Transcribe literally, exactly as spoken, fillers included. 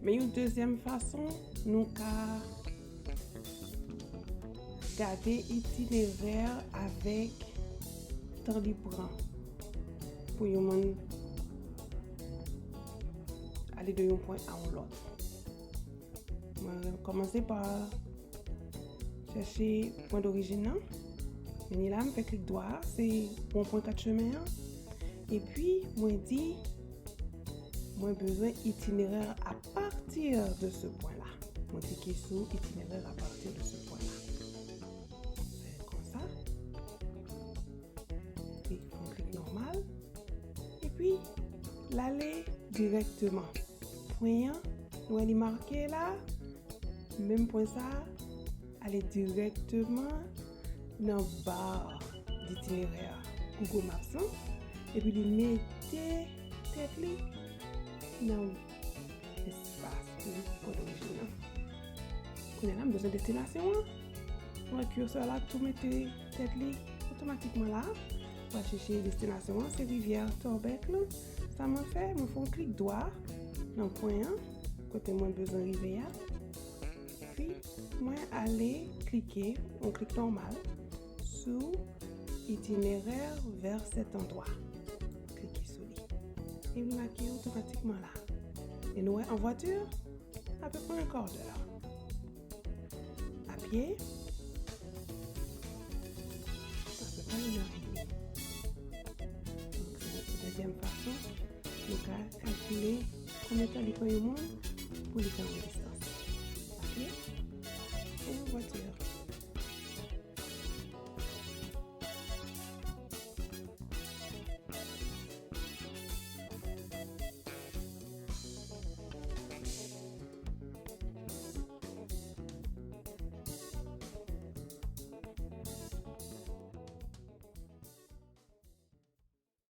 Men yon dezyèm fason nou ka gade itinerè avèk tan li pran pou yon moun ale de yon pwen a yon lòt. Mwen kòmanse pa chèche pwen dorijin nan. Vini la, m fè klik dwa, se won pwen kat chemen an. Epi, mwen di, mwen bezwen itinerè à partir de ce point-là. Mwen klike sou itinerè à partir de ce point-là. Fè konsa. Klik, fè yon klik nòmal. Epi, l ale dirèkteman. Pwen an, nou wè li make la, menm pwen sa a, ale dirèkteman nan ba ditinerè Google Maps lan, epi li mete tèt li nan espas pou pwen dorijin nan. Kounye a la, m bezwen destinasyon an. Mwen wè kirsè la tou mete tèt li otomatikman la. Mwen chèche destinasyon an, se rivyè Torbeck lan. Sa mwen fè, mwen fè yon klik dwa nan pwen an, kote mwen bezwen rive a. Epi, mwen ale klike, yon klik nòmal, sou itinerè vè sèt andwa. Klike sou li. E li make otomatikman la. E nou wè an vwati, apeprè yon kwadè. A pye, apeprè yon èdmi. Donk, se yon dezyèm fason nou ka kalkile konbyen tan li pran yon moun pou li fè yon destinasyon.